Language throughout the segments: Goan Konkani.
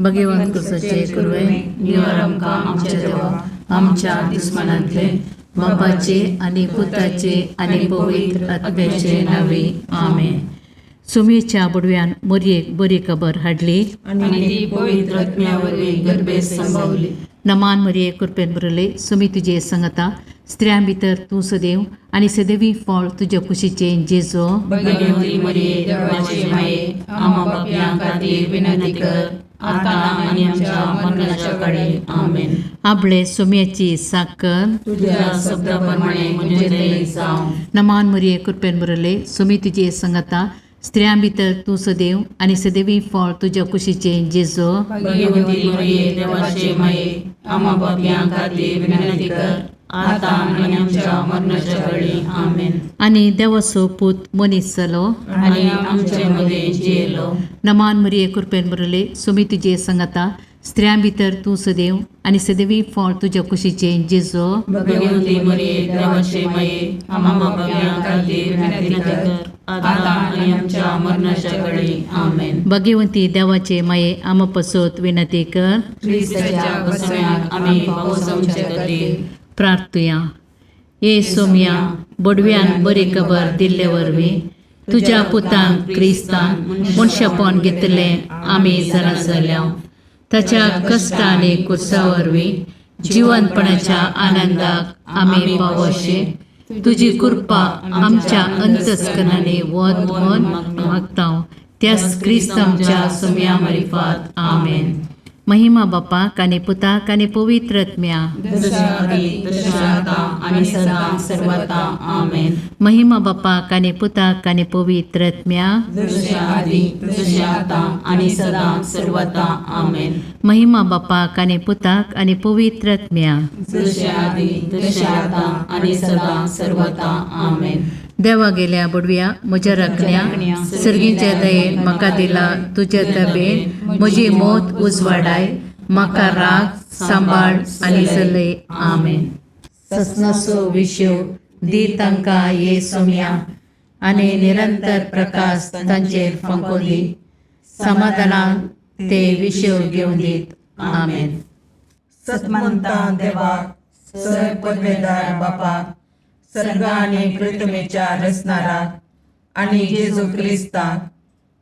भगवंत कुसाचे कुरवे निवार आमकां आमच्या देवा आमच्या दुस्मानांतले बापाचे आनी पुताचे आनी पवित्र आत्म्याचे नावे आमेन. सुमेच्या बुडव्यान मोरयेक बरी खबर हाडली आनी ती पवित्र आत्म्या वरवीं गर्भेत संभवली. नमान मरिये कृपेन भरले सुमी तुजे संगता स्त्रियां भितर तूं सदैव आनी सदैवी फळ तुज्या कुशीचें जेजो. भगवती मरिये देवाचे माये आम्हा पापयां खातीर विनंती कर आता आनी आमच्या मरणाच्या काळी. आमेन. आपले सुम्याची साकर तुझ्या शब्दा प्रमाणे म्हणजे ते जावं. नमान मरिये कृपेन भरले सुमी तुजे संगता स्त्रियां भितर तूं सदैव आनी सदैवी फळ तुज्या कुशीचें जेजो. भगवती मरिये देवाचे माये आम्हा पापयां खातीर विनंती कर आता आनी आमच्या मरणाच्या काळी. आमेन. आनी देवाचो पूत मनीस जालो आनी आमचे मदें जियेलो. नमान मरिये कृपेन भरले सुमी तुजे संगता स्त्रियां भितर तूं सदैव आनी सदैवी फळ तुज्या कुशीचें जेजो. भगवती मरिये देवाचे माये आम्हा पापयां खातीर विनंती कर आता आनी आमच्या मरणाच्या काळी. आमेन. भगवंती देवाचे माये आमा पसत विनंती कर. क्रिस्ताच्या बसम्याक आमी पावसांचे खातीर. प्रार्थुया. ये सोम्या बोडव्यान बरी खबर दिल्ले वरवीं तुज्या पुतान क्रिस्तान मनशापण घेतलें आमी जाणा जाल्या. ताच्या कश्ट आनी कुर्सा वरवीं जिवनपणाच्या आनंदाक आमी पावोशे तुजी कृपा आमच्या अंतस्करणांनी वत म्हण मागता त्याच क्रिस्त आमच्या सोम्या मारिफात. आमेन. महिमा बापाक आनी पुताक आनी पवित्र आत्म्या. जशा आदी तशें आता आनी सदां सर्वता. आमेन. महिमा बापाक आनी पुताक आनी पवित्र आत्म्या. जशें आदी तशें आतां आनी सदां सर्वता. आमेन. महिमा बापाक आनी पुताक आनी पवित्र आत्म्या. जशें आदी तशें आतां आनी सदां सर्वता. आमेन. देवा गेल्या बुडव्या म्हज्या राखण्या सर्गीच्या दयेन म्हाका दिला तुज्या तबेन म्हजी मौत उजवाडाय म्हाका राग सांबाळ आनी चलय. आमेन. ससनाचो विशेव दी तांकां ये सोम्या आनी निरंतर प्रकाश तांचेर फांको दी समाधानान ते विशेव घेवन दीत. आमेन. सतमंता देवाक सर पदवेदार बापाक सर्ग आनी पृथ्वीच्या रचणाराक आनी जेजू क्रिस्ताक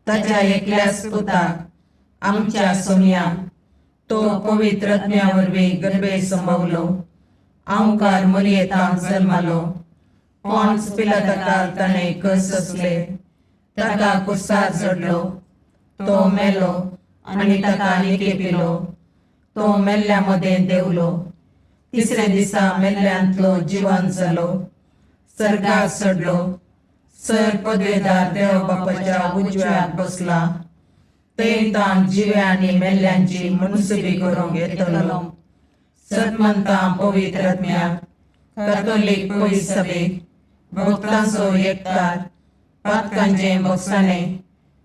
ताच्या एकल्याच पुताक आमच्या सोमयाक तो पवित्र आत्म्या वरवीं गर्भे संभवलो आंवकार मरियेतांत जल्मालो पॉन्स पिलाताकाल ताणें कस सोंसले ताका कुर्सार चडलो तो मेलो आनी ताका निकेपिलो तो मेल्ल्या मदें देंवलो तिसऱ्या दिसा मेल्ल्यांतलो जिवन जालो सर्गार चडलो सर पदवेदार देव बापाच्या उजव्याक बसला थंय ताण जिव्या आनी मेल्ल्यांची मुनसुबी करूंक येतलो. सतमंता पवित्र आत्म्याक कॅथोलीक पवित्र सभेक भक्तांचो एकतार पातकांचें भोगसाणें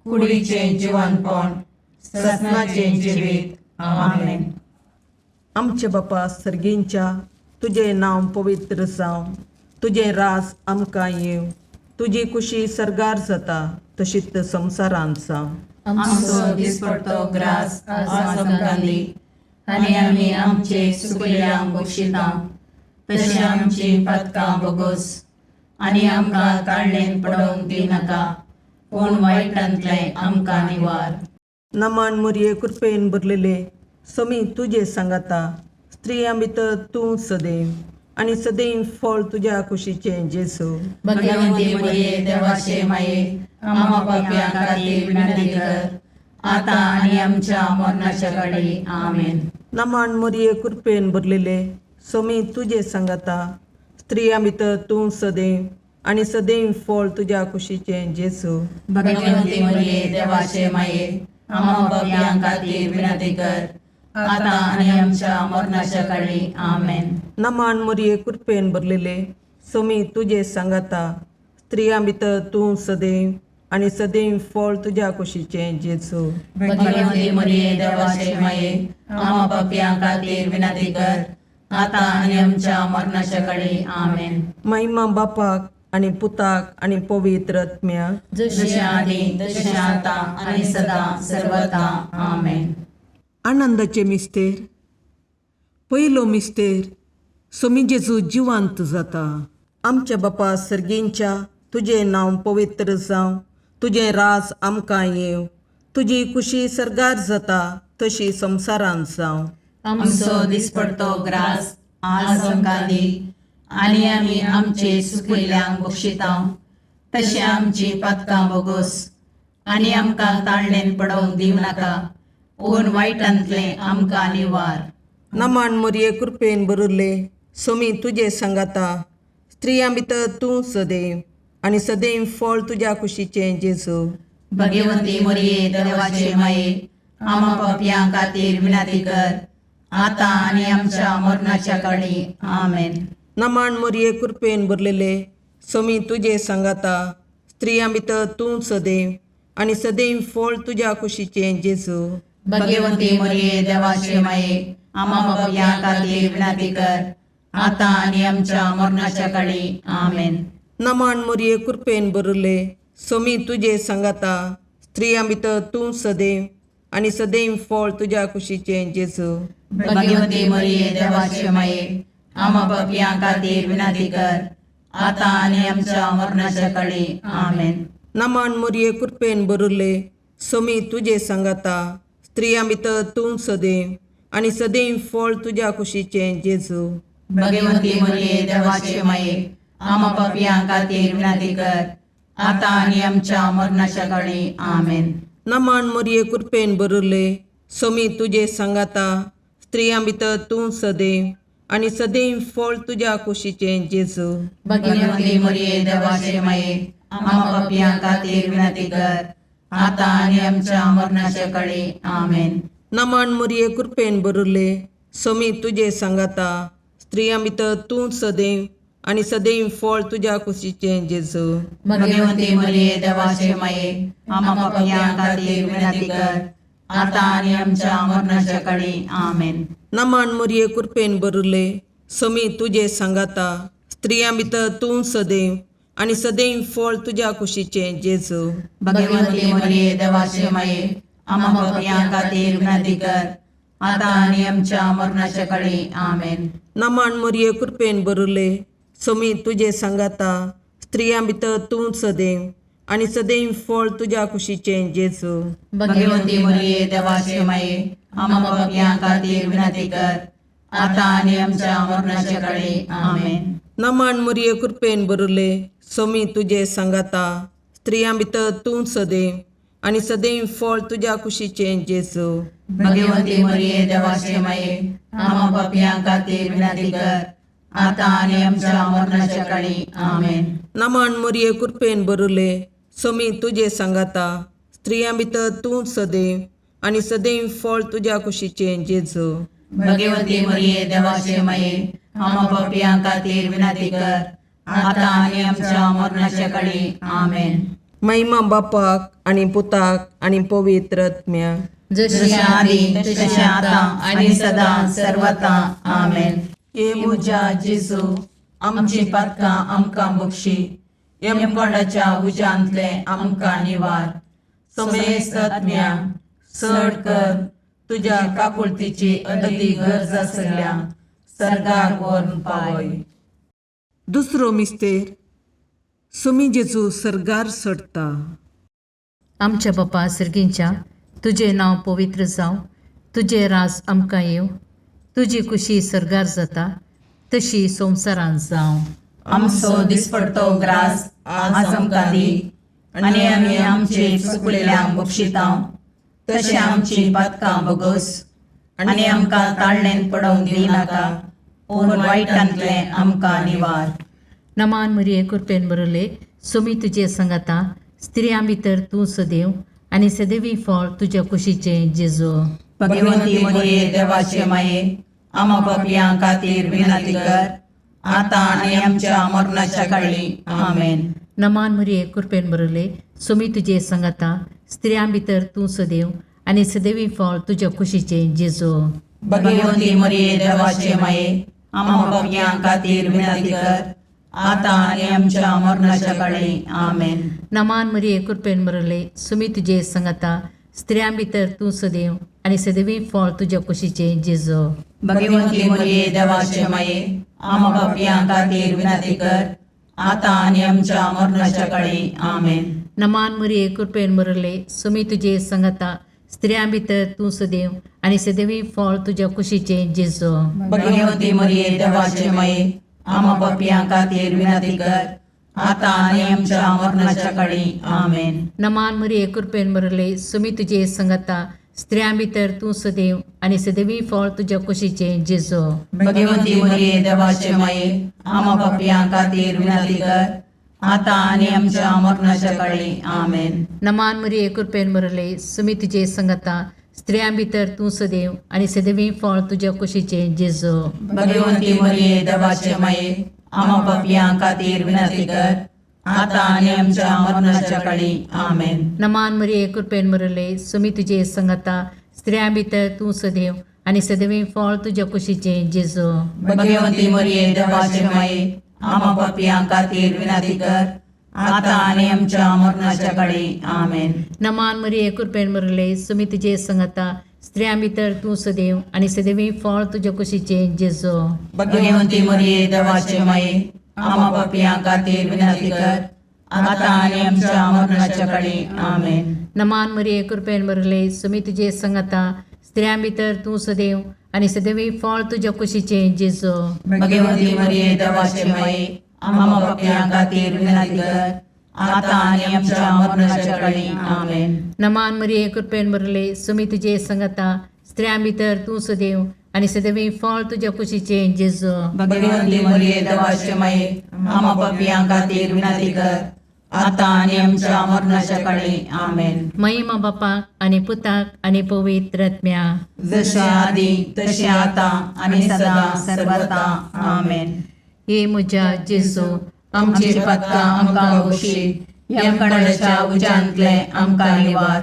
कुडीचें जिवनपण ससनाचें जिवीत. आमेन. आमचे बापा सर्गींच्या तुजें नांव पवित्र जावं तुजें राज आमकां येवं तुजी कुशी सर्गार जाता तशीच संवसारांत जावं. आमचो दिसपडतो ग्रास आज आमकां दी आनी आमी आमचे सुकल्यांक बक्षिता तशें आमची पातकां भोगोस आनी आमकां ताळणेन पडोवंक दिनाका पूण वायटांतलें आमकां निवार. नमान मुरये कृपेन भरलेले समी तुजे सांगाता स्त्रियां भितर तूं सदैव आनी सदैव फळ तुज्या कुशीचें जेजू. भगवंती मरिये देवाचे माये आम्हा पापयां खातीर विनंती कर आता आनी आमच्या मरणाच्या काळी. आमेन. नमान मुरये कृपेन भरलेले समी तुजे सांगाता स्त्रियां भितर तूं सदैव आनी सदैव फळ तुज्या कुशीचें जेजू. भगवंती मरिये देवाचे माये आम्हा पापयां खातीर विनंती कर आता आनी आमच्या मरणाच्या काळी. आमेन. नमान मुरये कृपेन भरलेले समी तुजे सांगाता स्त्रियां भितर तूं सदैव आनी सदैव फळ तुज्या कुशीचें जेजू. भगवंती मरिये देवाचे माये आम्हा पापयां खातीर विनंती कर आता आनी आमच्या मरणाच्या काळी. आमेन. महिमा बापाक आनी पुताक आनी पवित्र आत्म्याक. जशें आदी तशें आतां आनी सदां सर्वता. आमेन. आनंदाचे मिस्तेर. पयलो मिस्तेर, सोमी जेजू जिवांत जाता. आमच्या बापा सर्गींच्या, तुजें नांव पवित्र जावं, तुजें राज आमकां येवं, तुजी खुशी सर्गार जाता तशी संवसारांत जावं. आमचो दिसपडतो ग्रास आज आमकां दी आनी आमी आमचे सुकिल्ल्यांक बक्षितांव तशें आमची पातकां बोगोस आनी आमकां ताळणेन पडोवंक दिवं नाका पूण वायटांतलें आमकां निवार. नमन मोरये, कृपेन भरिल्ले, सोमी तुजे सांगाता, स्त्रियां भितर तूं सदैव आनी सदैव फळ तुज्या कुशीचें जेजू. भगवंती मोरये, देवाचे माये, आमा पापयां खातीर विनंती कर आतां आनी आमच्या मरणाच्या काळी. आमेन. नमन मोरये, कृपेन भरलेले, सोमी तुजे सांगाता, स्त्रियां भितर तूं सदैव आनी सदैव फळ तुज्या कुशीचें जेजू. भगवंती मोरये, देवाचे माये, आमा पापयां खातीर विनंती कर आतां आनी आमच्या मरणाच्या काळी. आमेन. नमन मोरये, कृपेन भरिल्ले, सोमी तुजे सांगाता, स्त्रियां भितर तूं सदैव आनी सदैव फळ तुज्या कुशीचें जेजू. भगवंती मोरये, देवाचे माये, आमा पापयां खातीर विनंती कर आतां आनी आमच्या मरणाच्या काळी. आमेन. नमन मोरये, कृपेन भरिल्ले, सोमी तुजे सांगाता, स्त्रियां भितर तूं सदैव आनी सदैव फळ तुज्या कुशीचें जेजू. भगवंती मोरये, देवाचे माये, आमा पापयां खातीर विनंती कर आतां आनी आमच्या मरणाच्या काळी. आमेन. नमन मोरये, कृपेन भरिल्ले, सोमी तुजे सांगाता, स्त्रियां भितर तूं सदैव आनी सदैव फळ तुज्या कुशीचें जेजू. भगवंती मोरये, देवाचे माये, आमा पापयां खातीर विनंती कर आतां आनी आमच्या मरणाच्या काळी. आमेन. नमन मोरये, कृपेन भरिल्ले, सोमी तुजे सांगाता, स्त्रियां भितर तूं सदैव आनी सदैव फळ तुज्या कुशीचें जेजू. भगवंती मोरये, देवाचे माये, आमा पापयां खातीर विनंती कर आतां आनी आमच्या मरणाच्या काळी. आमेन. नमन मोरये, कृपेन भरिल्ले, सोमी तुजे सांगाता, स्त्रियां भितर तूं सदैव आनी सदैव फळ तुज्या कुशीचें जेजू. भगवंती मोरये, देवाचे माये, आमा पापयां खातीर विनंती कर आतां आनी आमच्या मरणाच्या काळी. आमेन. नमन मोरये, कृपेन भरिल्ले, सोमी तुजे सांगाता, स्त्रियां भितर तूं सदैव आनी सदैव फळ तुज्या कुशीचें जेजू. भगवंती मोरये, देवाचे माये, आमा पापयां खातीर विनंती कर आतां आनी आमच्या मरणाच्या काळी. आमेन. नमन मोरये, कृपेन भरिल्ले, सोमी तुजे सांगाता, स्त्रियां भितर तूं सदैव आनी सदैव फळ तुज्या कुशीचें जेजू. भगवंती मोरये, देवाचे माये, आमा पापयां खातीर विनंती कर आतां आनी आमच्या मरणाच्या काळी. आमेन. नमन मोरये, कृपेन भरिल्ले, सोमी तुजे सांगाता, स्त्रियां भितर तूं सदैव आनी सदैव फळ तुज्या कुशीचें जेजू. भगवंती मोरये, देवाचे माये, आमा पापयां खातीर विनंती कर आतां आनी आमच्या मरणाच्या काळी. आमेन. महिमा बापाक आनी पुताक आनी पवित्र आत्म्याक. जशी जशें आदी तशें आतां आनी सदां सर्वता. आमेन. हे म्हज्या जेजू, आमची पातकां आमकां बक्षी, यमकोंडाच्या उज्यांतलें आमकां निवार, समेस्त आत्म्या चड कर तुज्या काकुळतीची अदती गरज आसल्या सर्गाक व्हरून पावय. दुसरो मिस्तेर, सोमी जेजू सर्गार चडटा. आमच्या बापा सर्गींच्या, तुजें नांव पवित्र जावं, तुजें राज आमकां येवं, तुजी खुशी सर्गार जाता तशी संवसारांत जावं. आमचो दिसपडतो ग्रास आज आमकां दी आनी आमी आमचे चुकलेल्यांक बक्षितांव तशें आमची पातकां बोगोस आनी आमकां ताळणेन पडोवंक दिवं नाका पूण वायटांतलें आमकां निवार. नमान मरिये, कृपेन बरले, सोमी तुजे संगाता, स्त्रियां भितर तूं सदैव आनी सदैवी फळ तुज्या कुशीचें जेजू. भगवंती मोरये, देवाचे माये, आमा पापयां खातीर विनंती कर आतां आनी आमच्या मरणाच्या काळी. आमेन. नमान मरिये, कृपेन बरले, सोमी तुजे संगाता, स्त्रियां भितर तूं सदैव आनी सदैवी फळ तुज्या कुशीचें जेजू. भगवंती मोरये, देवाचे माये, आमा पापयां खातीर विनंती कर आतां आनी आमच्या मरणाच्या काळी. आमेन. नमान मरिये, कृपेन बरले, सोमी तुजे संगाता, स्त्रियां भितर तूं सदैव आनी सदैवी फळ तुज्या कुशीचें जेजो. भगवंती मरिये देवाचे माये, आमा पापयां खातीर विनंती कर, आतां आनी आमच्या मरणाच्या काळी. आमेन. नमान मरिये, कृपेन भरले, सुमी तुजे संगता, स्त्रियां भितर तूं सदैव आनी सदैवी फळ तुज्या कुशीचें जेजो. भगवंती मरिये देवाचे माये, आमा पापयां खातीर विनंती कर, आतां आनी आमच्या मरणाच्या काळी. आमेन. नमान मरिये, कृपेन भरले, सुमी तुजे संगता, स्त्रियां भितर तूं सदैव आनी सदैवी फळ तुज्या कुशीचें जेजो. भगवंती मरिये देवाचे माये, आमा पापयां खातीर विनंती कर, आतां आनी आमच्या मरणाच्या काळी. आमेन. नमान मरिये, कृपेन भरले, सुमी तुजे संगता, स्त्रियां भितर तूं सदैव आनी सदैवी फळ तुज्या कुशीचें जेजो. भगवंती मरिये देवाचे माये, आमा पापयां खातीर विनंती कर, आतां आनी आमच्या मरणाच्या काळी. आमेन. नमान मरिये, कृपेन भरले, सुमी तुजे संगता, स्त्रियां भितर तूं सदैव आनी सदैवी फळ तुज्या कुशीचें जेजो. भगवंती मरिये देवाचे माये, आमा पापयां खातीर विनंती कर, आतां आनी आमच्या मरणाच्या काळी. आमेन. नमान मरिये, कृपेन भरले, सुमी तुजे संगता, स्त्रियां भितर तूं सदैव आनी सदैवी फळ तुज्या कुशीचें जेजो. भगवंती मरिये देवाचे माये, आमा पापयां खातीर विनंती कर, आतां आनी आमच्या मरणाच्या काळी. आमेन. नमान मरिये, कृपेन भरले, सुमी तुजे संगता, स्त्रियां भितर तूं सदैव आनी सदैवी फळ तुज्या कुशीचें जेजो. भगवंती मरिये देवाचे माये, आमा पापयां खातीर विनंती कर, आतां आनी आमच्या मरणाच्या काळी. आमेन. नमान मरिये, कृपेन भरले, सुमी तुजे संगता, स्त्रियां भितर तूं सदैव आनी सदैवी फळ तुज्या कुशीचें जेजो. भगवंती मरिये देवाचे माये, आमा पापयां खातीर विनंती कर, आतां आनी आमच्या मरणाच्या काळी. आमेन. महिमा बापाक आनी पुताक आनी पवित्र आत्म्या. जशे आदी तशें आतां आनी सदां सर्वता. आमेन. हे म्हज्या जेजू, आमची पातकां आमकां बक्षी, यमकणाच्या उज्यांतले आमकां निवार,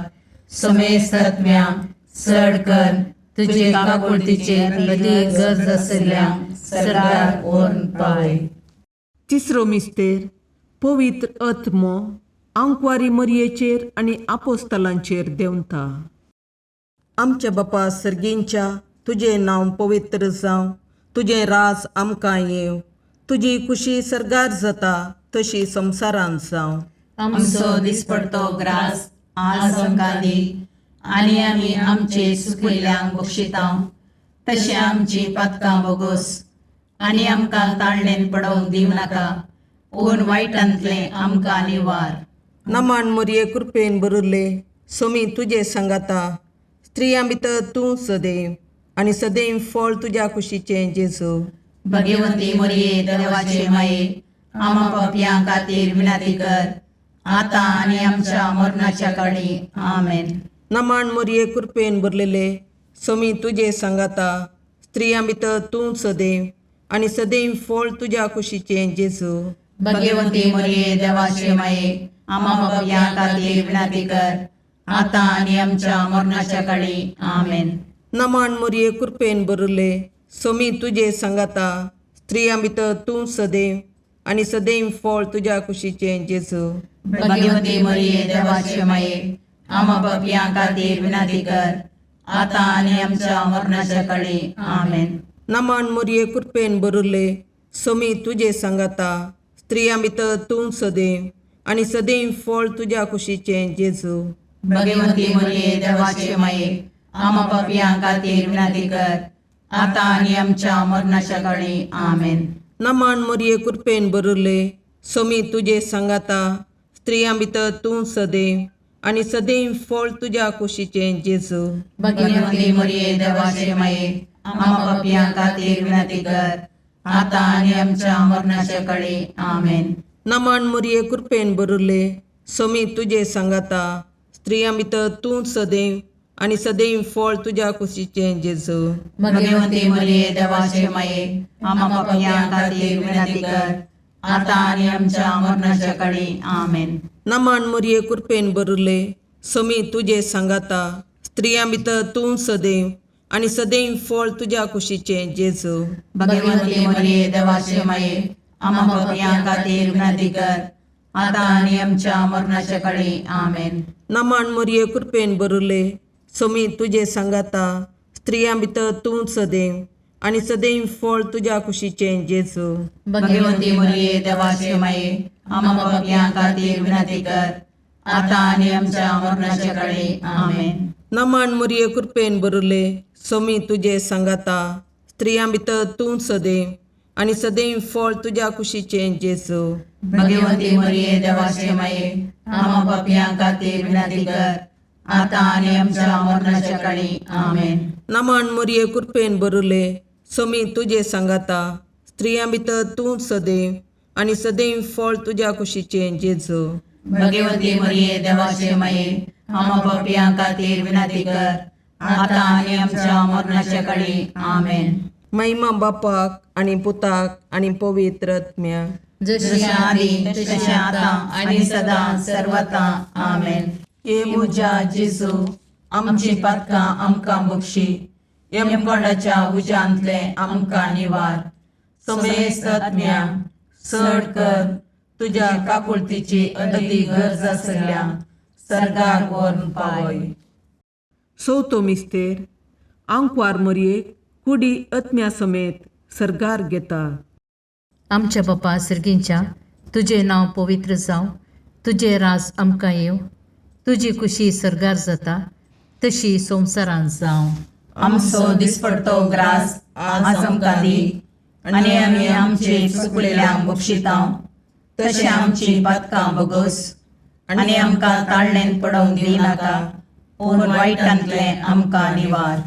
समेस्त आत्म्या चड कर तुजे काकुळतीचेर अदीक गरज आशिल्ल्या सरकार व्हरून पावय. तिसरो मिस्तेर पवित्र आत्मो आंकवारी मरयेचेर आनी आपोस्तलांचेर देंवता. आमच्या बापा सर्गींच्या, तुजें नांव पवित्र जावं, तुजें राज आमकां येवं, तुजी खुशी सर्गार जाता तशी संवसारांत जावं. आमचो दिसपडतो ग्रास आज आमकां दी, आनी आमी आमचे सुकिल्ल्यांक बक्षिता तशें आमची पातकां बोगोस, आनी आमकां ताळणेन पडोवंक दिवं नाका, पूण वायटांतलें आमकां निवार. नमान मरये, कृपेन भरिल्ले, सोमी तुजे सांगाता, स्त्रियां भितर तूं सदैव आनी सदैव फळ तुज्या कुशीचें जेजू. भगवंती मरिये देवाचे माये, आमा पापयां खातीर विनंती कर, आतां आनी आमच्या मरणाच्या काळी. आमेन. नमान मरये, कृपेन भरलेले, सोमी तुजे सांगाता, स्त्रियां भितर तूं सदैव आनी सदैव फळ तुज्या कुशीचें जेजू. भगवंती मरिये देवाचे माये, आमा पापयां खातीर विनंती कर, आतां आनी आमच्या मरणाच्या काळी. आमेन. नमान मरये, कृपेन भरिल्ले, सोमी तुजे सांगाता, स्त्रियां भितर तूं सदैव आनी सदैव फळ तुज्या कुशीचें जेजू. भगवंती मरिये देवाचे माये, आमा पापयां खातीर विनंती कर, आतां आनी आमच्या मरणाच्या काळी. आमेन. नमान मरये, कृपेन भरिल्ले, सोमी तुजे सांगाता, स्त्रियां भितर तूं सदैव आनी सदैव फळ तुज्या कुशीचें जेजू. भगवंती मरिये देवाचे माये, आमा पापयां खातीर विनंती कर, आतां आनी आमच्या मरणाच्या काळी. आमेन. नमान मरये, कृपेन भरिल्ले, सोमी तुजे सांगाता, स्त्रियां भितर तूं सदैव आनी सदैव फळ तुज्या कुशीचें जेजू. भगवंती मरिये देवाचे माये, आमा पापयां खातीर विनंती कर, आतां आनी आमच्या मरणाच्या काळी. आमेन. नमान मरये, कृपेन भरिल्ले, सोमी तुजे सांगाता, स्त्रियां भितर तूं सदैव आनी सदैव फळ तुज्या कुशीचें जेजू. भगवंती मरिये देवाचे माये, आमा पापयां खातीर विनंती कर, आतां आनी आमच्या मरणाच्या काळी. आमेन. नमान मरये, कृपेन भरिल्ले, सोमी तुजे सांगाता, स्त्रियां भितर तूं सदैव आनी सदैव फळ तुज्या कुशीचें जेजू. भगवंती मरिये देवाचे माये, आमा पापयां खातीर विनंती कर, आतां आनी आमच्या मरणाच्या काळी. आमेन. नमन मोरये, कृपेन बरुले, सोमी तुजे सांगाता, स्त्रियां भितर तूं सदैव आनी सदैव फळ तुज्या कुशीचें जेजू. भगवंती मरिये, देवाचे माये, आम्हा पापयां खातीर विनंती कर, आतां आनी आमच्या मरणाच्या काळी. आमेन. नमन मोरये, कृपेन बरुले, सोमी तुजे सांगाता, स्त्रियां भितर तूं सदैव आनी सदैव फळ तुज्या कुशीचें जेजू. भगवंती मरिये, देवाचे माये, आम्हा पापयां खातीर विनंती कर, आतां आनी आमच्या मरणाच्या काळी. आमेन. नमन मोरये, कृपेन बरुले, सोमी तुजे सांगाता, स्त्रियां भितर तूं सदैव आनी सदैव फळ तुज्या कुशीचें जेजू. भगवंती मरिये, देवाचे माये, आम्हा पापयां खातीर विनंती कर, आतां आनी आमच्या मरणाच्या काळी. आमेन. महिमा बापाक आनी पुताक आनी पवित्र आत्म्याक. जशी जशें आदी तशें आतां आनी सदां सर्वता. आमेन. हे म्हज्या जेजू, आमची पातकां आमकां बक्षी, यमकोंडाच्या उज्यांतले आमकां निवार, समेस्त आत्म्या चड कर तुज्या काकुळतीची अदी गरज आसल्या सर्गार व्हरून पावय. चवथो मिस्तेर, आंकवार मोरयेक कुडी आत्म्या समेत सर्गार घेता. आमच्या बापा सर्गींच्या, तुजें नांव पवित्र जावं, तुजें राज आमकां येवं, तुजी खुशी सर्गार जाता तशी संवसारांत जावं. आमचो दिसपडतो ग्रास आज आमकां दी, आनी आमी आमचे चुकलेल्यांक बक्षितां तशें आमची पातकां बगस, आनी आमकां ताळणेन पडोवंक दिनाका, पूण वायटांतलें आमकां निवार.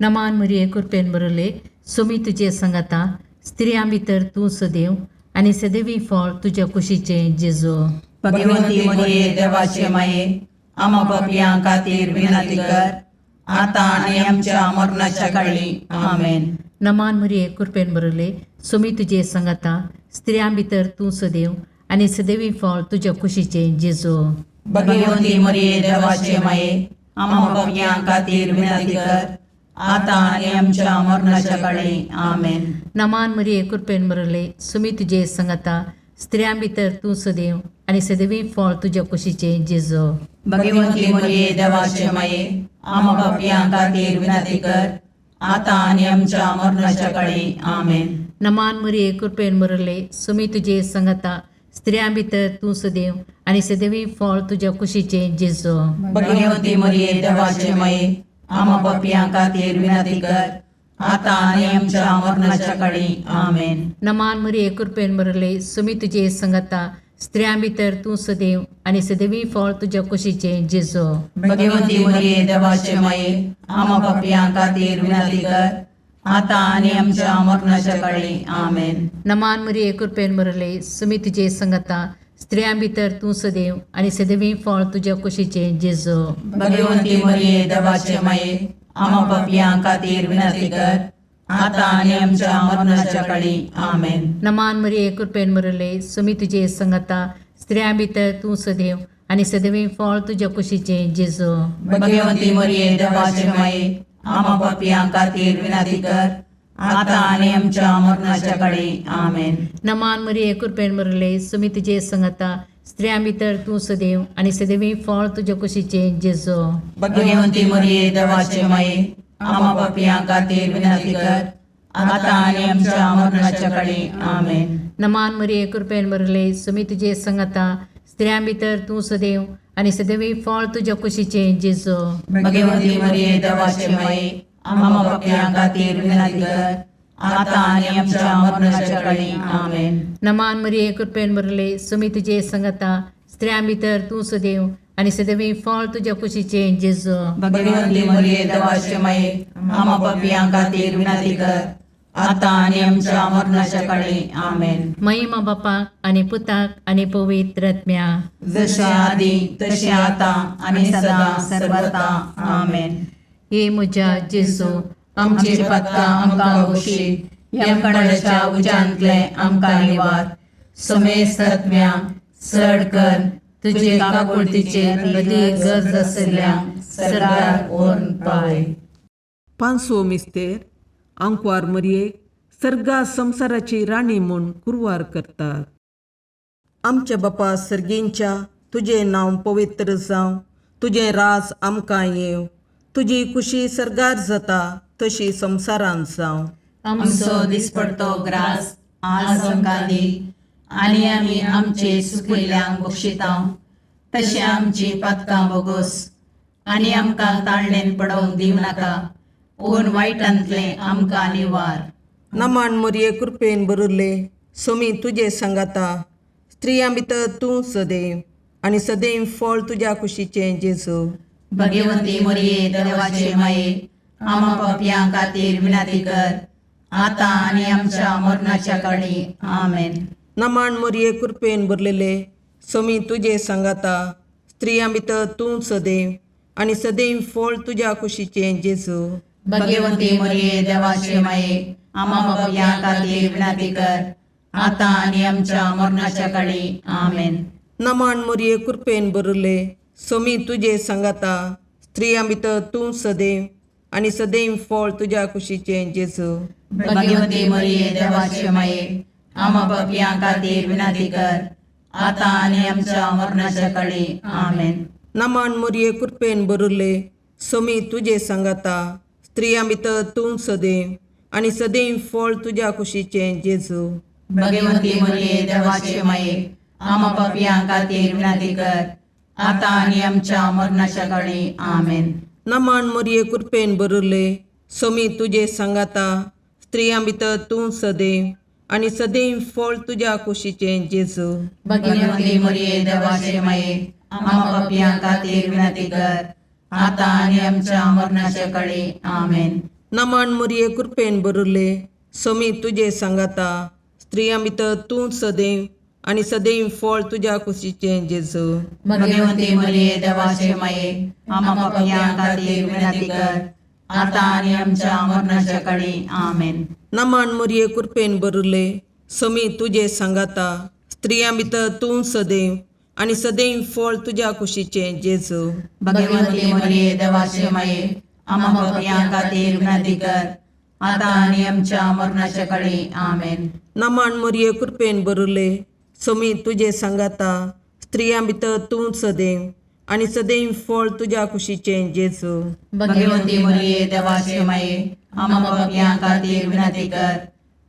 नमान मरिये, कृपेन बरले, सुमी तुजे सांगाता, स्त्रियां भितर तूं सदैव आनी सदैवी फळ तुज्या कुशीचें जेजू. भगवंती मरिये, देवाचे माये, आमा पापयां खातीर विनंती कर, आतां आनी आमच्या मरणाच्या काळी. आमेन. नमान मरिये, कृपेन बरले, सुमी तुजे सांगाता, स्त्रियां भितर तूं सदैव आनी सदैवी फळ तुज्या कुशीचें जेजू. भगवंती मरिये, देवाचे माये, आमा पापयां खातीर विनंती कर, आतां आनी आमच्या मरणाच्या काळी. आमेन. नमान मरिये, कृपेन बरले, सुमी तुजे सांगाता, स्त्रियां भितर तूं सदैव आनी सदैवी फळ तुज्या कुशीचें जेजू. भगवंती मरिये, देवाचे माये, आमा पापयां खातीर विनंती कर, आतां आनी आमच्या मरणाच्या काळी. आमेन. नमान मरिये, कृपेन बरले, सुमी तुजे सांगाता, स्त्रियां भितर तूं सदैव आनी सदैवी फळ तुज्या कुशीचें जेजू. भगवंती मरिये, देवाचे माये, आमा पापयां खातीर विनंती कर, आतां आनी आमच्या मरणाच्या काळी. आमेन. नमान मरिये, कृपेन बरले, सुमी तुजे सांगाता, स्त्रियां भितर तूं सदैव आनी सदैवी फळ तुज्या कुशीचें जेजू. भगवंती मरिये, देवाचे माये, आमा पापयां खातीर विनंती कर, आतां आनी आमच्या मरणाच्या काळी. आमेन. नमान मरिये, कृपेन बरले, सुमी तुजे सांगाता, स्त्रियां भितर तूं सदैव आनी सदैवी फळ तुज्या कुशीचें जेजू. भगवंती मरिये, देवाचे माये, आमा पापयां खातीर विनंती कर, आतां आनी आमच्या मरणाच्या काळी. आमेन. नमान मरिये, कृपेन बरले, सुमी तुजे सांगाता, स्त्रियां भितर तूं सदैव आनी सदैवी फळ तुज्या कुशीचें जेजू. भगवंती मरिये, देवाचे माये, आमा पापयां खातीर विनंती कर, आतां आनी आमच्या मरणाच्या काळी. आमेन. नमान मरिये, कृपेन बरले, सुमी तुजे सांगाता, स्त्रियां भितर तूं सदैव आनी सदैवी फळ तुज्या कुशीचें जेजू. भगवंती मरिये, देवाचे माये, आमा पापयां खातीर विनंती कर, आतां आनी आमच्या मरणाच्या काळी. आमेन. नमान मरिये, कृपेन बरले, सुमी तुजे सांगाता, स्त्रियां भितर तूं सदैव आनी सदैवी फळ तुज्या कुशीचें जेजू. भगवंती मरिये, देवाचे माये, आमा पापयां खातीर विनंती कर, आतां आनी आमच्या मरणाच्या काळी. आमेन. नमान मरिये, कृपेन बरले, सुमी तुजे सांगाता, स्त्रियां भितर तूं सदैव आनी सदैवी फळ तुज्या कुशीचें जेजू. भगवंती मरिये, देवाचे माये, आमा पापयां खातीर विनंती कर, आतां आनी आमच्या मरणाच्या काळी. आमेन. महिमा बापाक आनी पुताक आनी पवित्र आत्म्या. जशें आदी तशें आतां आनी सदां सर्वता. आमेन. हे म्हज्या जेजू, आमची पातकां आमकां बक्षी, यमकंडाच्या उज्यांतले आमकां निवार, समेस्त आत्म्या चड कर तुजे काकुळतीचे अदी गरज आसल्या सरकार व्हरून पावय. पांचवो मिस्तेर, आंकवार मरयेक सर्गा संवसाराची राणी म्हूण कुरवार करतात. आमच्या बापा सर्गींच्या, तुजें नांव पवित्र जावं, तुजें राज आमकां येवं, तुजी कुशी सर्गार जाता तशी संवसारांत जावं. आमचो दिसपडतो ग्रास आज आमकां दी आनी आमी आमचे सुकिल्ल्यांक बक्षिता तशें आमची पातकां बोगोस आनी आमकां ताळणेन पडोवंक दिवं नाका, पूण वायटांतलें आमकां निवार. नमन मोरये, कृपेन भरिल्ले, सोमी तुजे सांगाता, स्त्रियां भितर तूं सदैव आनी सदैव फळ तुज्या कुशीचें जेजू. भगवंती मोरये, देवाचे माये, आमा पापयां खातीर विनंती कर, आतां आनी आमच्या मरणाच्या काळी. आमेन. नमन मोरये, कृपेन भरलेले, सोमी तुजे सांगाता, स्त्रियां भितर तूं सदैव आनी सदैव फळ तुज्या कुशीचें जेजू. भगवंती मोरये, देवाचे माये, आमा पापयां खातीर विनंती कर, आतां आनी आमच्या मरणाच्या काळी. आमेन. नमन मोरये, कृपेन भरिल्ले, सोमी तुजे सांगाता, स्त्रियां भितर तूं सदैव आनी सदैव फळ तुज्या कुशीचें जेजू. भगवंती मोरये, देवाचे माये, आमा पापयां खातीर विनंती कर, आतां आनी आमच्या मरणाच्या काळी. आमेन. नमन मोरये, कृपेन भरिल्ले, सोमी तुजे सांगाता, स्त्रियां भितर तूं सदैव आनी सदैव फळ तुज्या कुशीचें जेजू. भगवंती मोरये, देवाचे माये, आमा पापयां खातीर विनंती कर, आतां आनी आमच्या मरणाच्या काळी. आमेन. नमन मोरये, कृपेन भरिल्ले, सोमी तुजे सांगाता, स्त्रियां भितर तूं सदैव आनी सदैव फळ तुज्या कुशीचें जेजू. भगवंती मोरये, देवाचे माये, आमा पापयां खातीर विनंती कर, आतां आनी आमच्या मरणाच्या काळी. आमेन. नमन मोरये, कृपेन भरिल्ले, सोमी तुजे सांगाता, स्त्रियां भितर तूं सदैव आनी सदैव फळ तुज्या कुशीचें जेजू. भगवंती मोरये, देवाचे माये, आमा पापयां खातीर विनंती कर, आतां आनी आमच्या मरणाच्या काळी. आमेन. नमन मोरये, कृपेन भरिल्ले, सोमी तुजे सांगाता, स्त्रियां भितर तूं सदैव आनी सदैव फळ तुज्या कुशीचें जेजू. भगवंती मोरये, देवाचे माये, आमा पापयां खातीर विनंती कर, आतां आनी आमच्या मरणाच्या काळी. आमेन. नमन मोरये, कृपेन भरिल्ले, सोमी तुजे सांगाता, स्त्रियां भितर तूं सदैव आनी सदैव फळ तुज्या कुशीचें जेजू. भगवंती मोरये, देवाचे माये, आमा पापयां खातीर विनंती कर,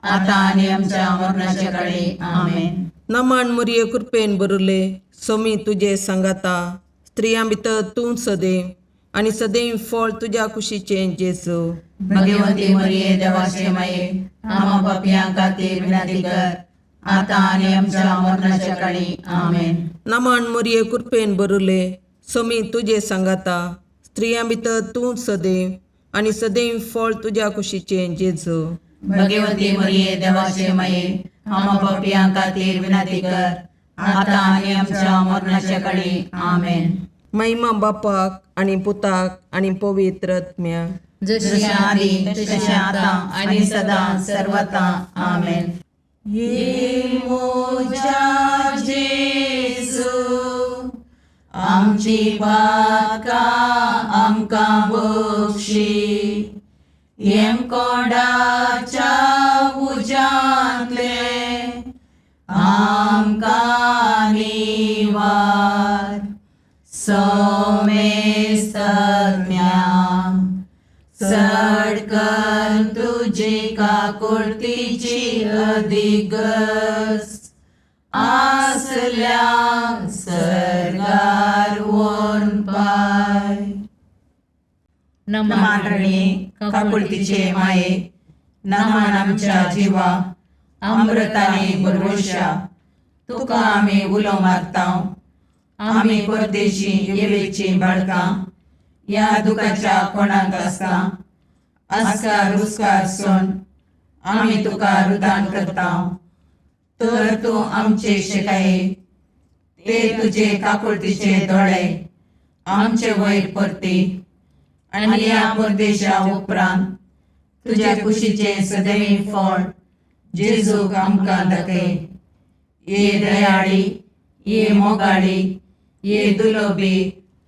आतां आनी आमच्या मरणाच्या काळी. आमेन. नमन मोरये, कृपेन भरिल्ले, सोमी तुजे सांगाता, स्त्रियां भितर तूं सदैव आनी सदैव फळ तुज्या कुशीचें जेजू. भगवंती मोरये, देवाचे माये, आमा पापयां खातीर विनंती कर, आतां आनी आमच्या मरणाच्या काळी. आमेन. नमन मोरये, कृपेन भरिल्ले, सोमी तुजे सांगाता, स्त्रियां भितर तूं सदैव आनी सदैव फळ तुज्या कुशीचें जेजू. भगवंती मोरये, देवाचे माये, आमा पापयां खातीर विनंती कर, आतां आनी आमच्या मरणाच्या काळी. आमेन. महिमा बापाक आनी पुताक आनी पवित्र आत्म्याक. जशें आदी तशें आतां आनी सदां सर्वता. आमेन. ये मोजा जेजू, आमची पातकां आमकां बक्षी, येमकोंडाच्या उज्यांतले आमकां निवार, सोमेस्तज्ञा चड कर तुजी काकुळतीची अधिगस आसल्या सर्गार वोन पाय. नमान रणी काकुळतीचे माये, नमान आमच्या जिवा अमृताने भरवशा, तुका आमी उलो मारता. आमी परदेशी येवेची बाळकां ह्या दुखाच्या कोणाक आसता आस्कार रुस्कार सोन आमी तुका रुदान करता, तर तूं आमचे शिकाये ते तुजे काकुळतीचे दोळे आमचे वयर परती आनी ह्या परदेशा उपरांत तुज्या कुशीचें सदैव फळ जेजूक आमकां दाखय. ये दयाळी, ये मोगाळी, ये दुलोबी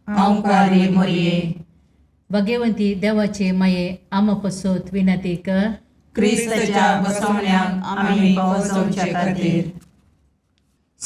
अंकारी मोरये. भगवंती देवाचे माये, आमा पसत विनंती कर. क्रिस्ताच्या बसवण्याक आमी पावसोवचे खातीर.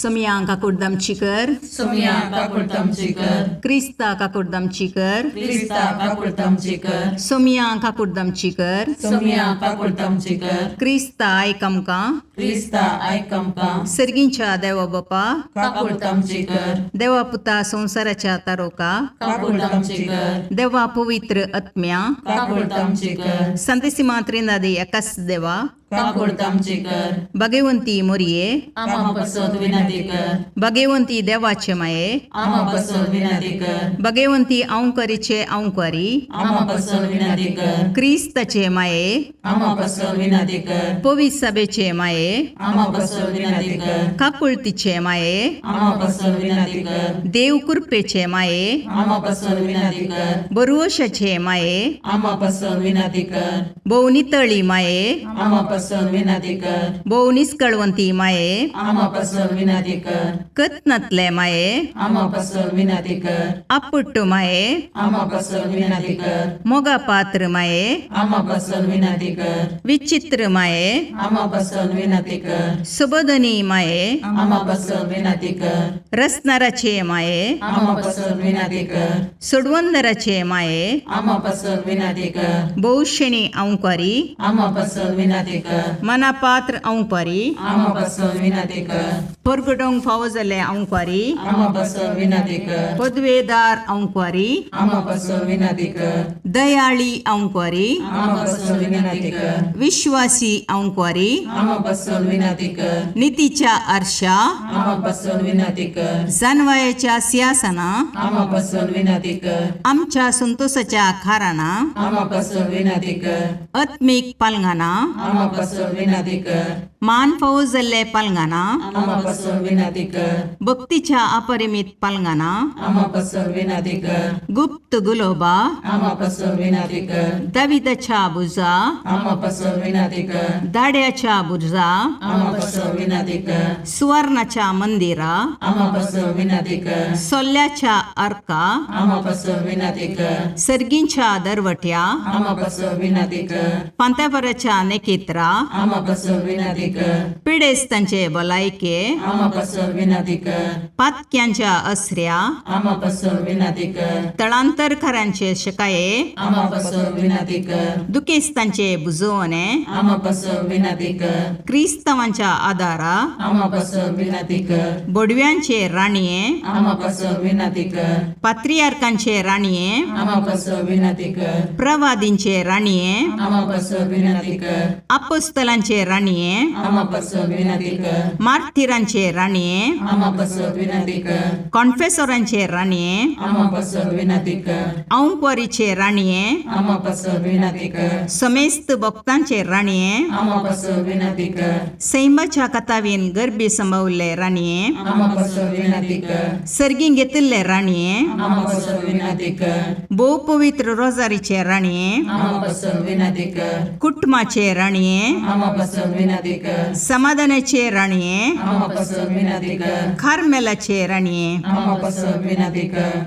सोमया काकुळद आमची कर. सोमया काकुळट आमची कर. क्रिस्ता काकुळद आमची कर. क्रिस्ता काकुळट आमची कर. सोमया काकुळद आमची कर. सोमया काकुळट आमची कर. क्रिस्ता आयक आमकां. क्रिस्ता आयक आमकां. सर्गींच्या देवा बापा, काकुळट आमची कर. देवा पुता संवसाराच्या तारोका, काकुळट आमची कर. देवा पवित्र आत्म्या, काकुळट आमची कर. संतेसिमा त्रिनादी एकाच देवा, काकुळट आमची कर. भगवंती मोरये, आमा पसत विनंती कर. भगवंती देवाचे माये, आमा पसत विनंती कर. भगवंती अंकरीचे अंकरी, आमा पसत विनंती कर. क्रिस्ताचे माये, आमा पसत विनंती कर. पवित्र सभेचे माये, आमा पसत विनंती कर. काकुळतीचे माये, आमा पसत विनंती कर. देव कृपेचे माये, आमा पसत विनंती कर. बरुवशाचे माये, आमा पसत विनंती कर. भोव नितळी माये, आमा पसत विनंती कर. भोव निस्कळवंती माये, आमा पसत विनंती कर. कत्नातले माये, आमा पसत विनंती कर. आपुट्ट माये, आमा पसत विनंती कर. मोगा पात्र माये, आमा पसत विनंती कर. विचित्र माये, आमा पसत विनंती कर. सुबोधनी माये, आमा पसत विनंती कर. रसनाराचे माये, आमा पसत विनंती कर. सोडवंदराचे माये, आमा पसत विनंती कर. भोवशेणी अंकारी, आमा पसत विनंती कर. मनापात्र अंकारी, आमा पसत विनंती कर. परगटोंक फावो जाल्ले अंकारी, आमा पसत विनंती कर. पदवेदार अंकारी, आमा पसत विनंती कर. दयाळी अंकारी, आमा पसत विनंती कर. विश्वासी अंकारी, आमा पसत विनंती कर. नितीच्या आरशा, आमा पसत विनंती कर. जानवायाच्या सिंहासना, आमा पसत विनंती कर. आमच्या संतोषाच्या खाराना, आमा पसत विनंती कर. आत्मीक पालंगाना, आमा पसत विनंती कर. मान फावो जाल्ले पालंगाना, आमा पसत विनंती कर. भक्तीच्या अपरिमित पालंगाना, आमा पसत विनंती कर. गुप्त गुलोबा, आमा पसत विनंती कर. दाविदाच्या बुजा, आमा पसत विनंती कर. दाड्याच्या बुजा, आमा पसत विनंती कर. सुवर्णाच्या मंदिरा, आमा पसत विनंती कर. सोल्ल्याच्या अर्का, आमा पसत विनंती कर. सर्गींच्या दरवट्या, आमा पसत विनंती कर. पांत्यापराच्या नेकेत्रा, आमा पसत विनंती कर. पिडेस्तांचे भलायके, आमा पसत विनंती कर. पातक्यांच्या असऱ्या, आमा पसत विनंती कर. तळांतरकारांचे शकाये, आमा पसत विनंती कर. दुखेस्तांचे बुजवणे, आमा पसत विनंती कर. क्रिस्तांवांच्या आदारा, आमा पसत विनंती कर. बोडव्यांचे राणये, आमा पसत विनंती कर. पात्रियार्कांचे राणये, आमा पसत विनंती कर. प्रवादींचे राणये, आमा पसत विनंती कर. अपोस्तलांचे राणये, आमा पसत विनंती कर. मार्थिरांचे राणये, आमा पसत विनंती कर. कॉन्फेसोरांचे राणये, आमा पसत विनंती कर. औंकवारीचे राणये, आमा पसत विनंती कर. समेस्त भक्तांचे राणये, आमा पसत विनंती कर. सैमाच्या कथावीन गर्भी संभवल्ले राणये, आमा पसत विनंती कर. सर्गीं घेतिल्ले राणये, आमा पसत विनंती कर. भोव पवित्र रोजारीचे राणये, आमा पसत विनंती कर. कुटुंबाचे राणये, आमा पसत विनंती कर. समाधानाचे राणये, आमा पसत विनंती कर. कार्मेलाचे राणये, आमा पसत विनंती कर.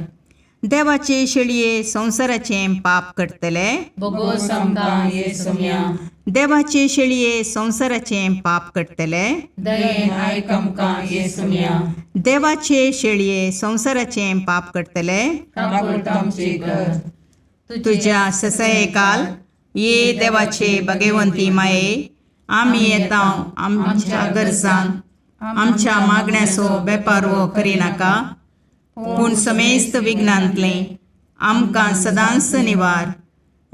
देवाचे शेळये संवसाराचें पाप करतले, बोगोस आमकां ये सोम्या. देवाचे शेळये संवसाराचें पाप करतले, दयेन आयक आमकां ये सोम्या. देवाचे शेळये संवसाराचें पाप करतले, काकुळट आमची कर. तुज्या ससयकाल ये देवाचे भगवंती माये, आमी येता आमच्या गरजान आमच्या मागण्याचो बेपारवो करिनाका, पूण समेस्त विघ्नांतलें आमकां सदांच निवार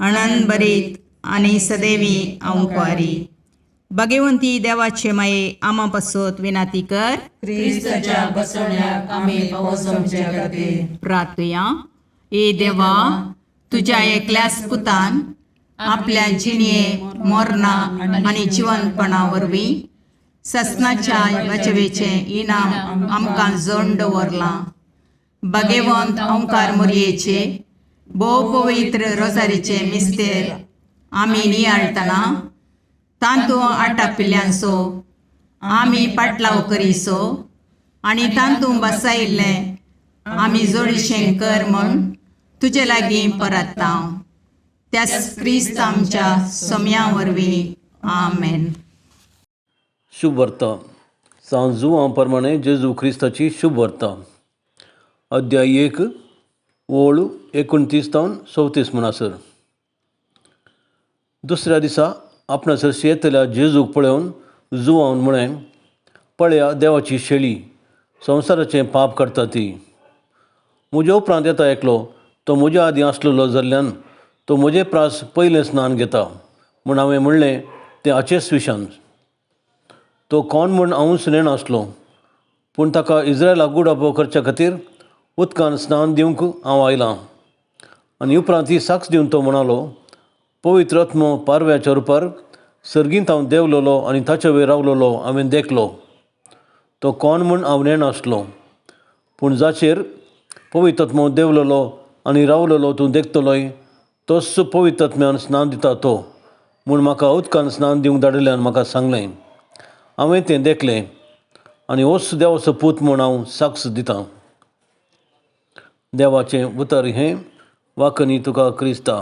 अणन बरीत आनी सदैवी अंकवारी. भगवंती देवाचे माये, आमा पासत विनाती कर. क्रिस्ताच्या बसवण्याक आमी पावस आमच्या खातीर. प्रार्थुया. ए देवा, तुज्या एकल्याच पुतान आपल्या जिणये मोरना आनी जिवनपणा वरवीं ससनाच्या वाचवेचें इनाम आमकां जोड दवरलां. भगवंत ओंकार मोरयेचे भोव पवित्र रोजारीचे मिस्तेर आमी नियाळटना तांतू आटापिल्ल्यांचो आमी पाटलाव करीसो आनी तांतू बसायिल्लें आमी जोडीशें कर म्हूण तुजे लागीं परत्ता, त्याच क्रिस्त आमच्या सोम्या वरवीं. आमेन. शुभ वर्त. सांत जुवां प्रमाणे जेजू क्रिस्ताची शुभ वार्ता अध्याय 1 ओळ 29 तावन 34 म्हणसर. दुसऱ्या दिसा आपणा सरशी येतल्या जेजूक पळोवन जुवान म्हळें, पळया देवाची शेळी, संवसाराचें पाप काडटा ती. म्हज्या उपरांत येता एकलो, तो म्हज्या आदीं आसलेलो जाल्ल्यान तो म्हजे प्रास पयलें स्नान घेता म्हूण हांवें म्हणलें तें हाचेच विशान. तो कोण म्हूण हांवूच नेणासलो, पूण ताका इज्रायलाक गुडापो करच्या खातीर उदकान स्नान दिवंक हांव आयलां. आनी उपरांत ही साक्ष दिवन तो म्हणालो, पवित्र आत्मो पारव्याच्या रुपार सर्गींत हांव देंवलेलो आनी ताचे वयर रावलेलो हांवें देखलो. तो कोण म्हूण हांव नेणासलो, पूण जाचेर पवित्र आत्मो देंवलेलो आनी रावलेलो तूं देखतलोय, तोच पवित्र आत्म्यान स्नान दिता तो म्हूण म्हाका उदकान स्नान दिवंक धाडिल्ल्यान म्हाका सांगलें. हांवें तें देखलें आनी होच देवाचो पूत म्हूण हांव साक्ष दितां. देवाचें उतर हें. वाकनी तुका क्रिस्ता.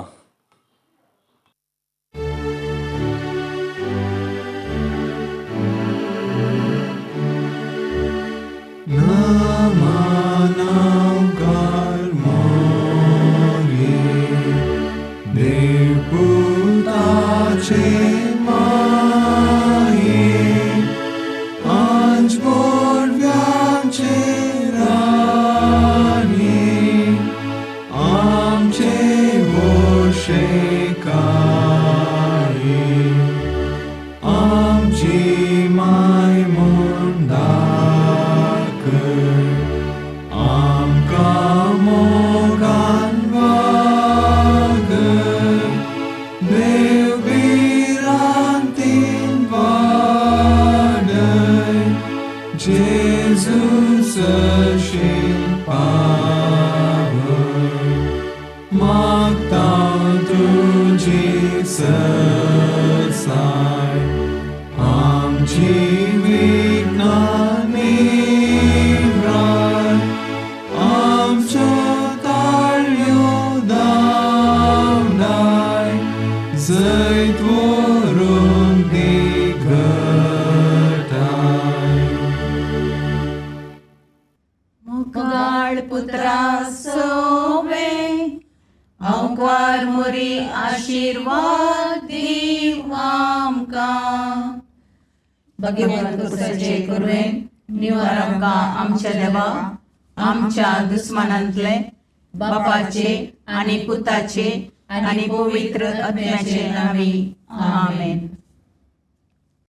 आशीर्वाद दीव आमकां. भगवंत कुसाचे कुरवेन निवार आमकां आमच्या देवा, आमच्या दुस्मानांतले बापाचे आनी पुताचे आनी पवित्र आत्म्याचे नांवी. आमेन.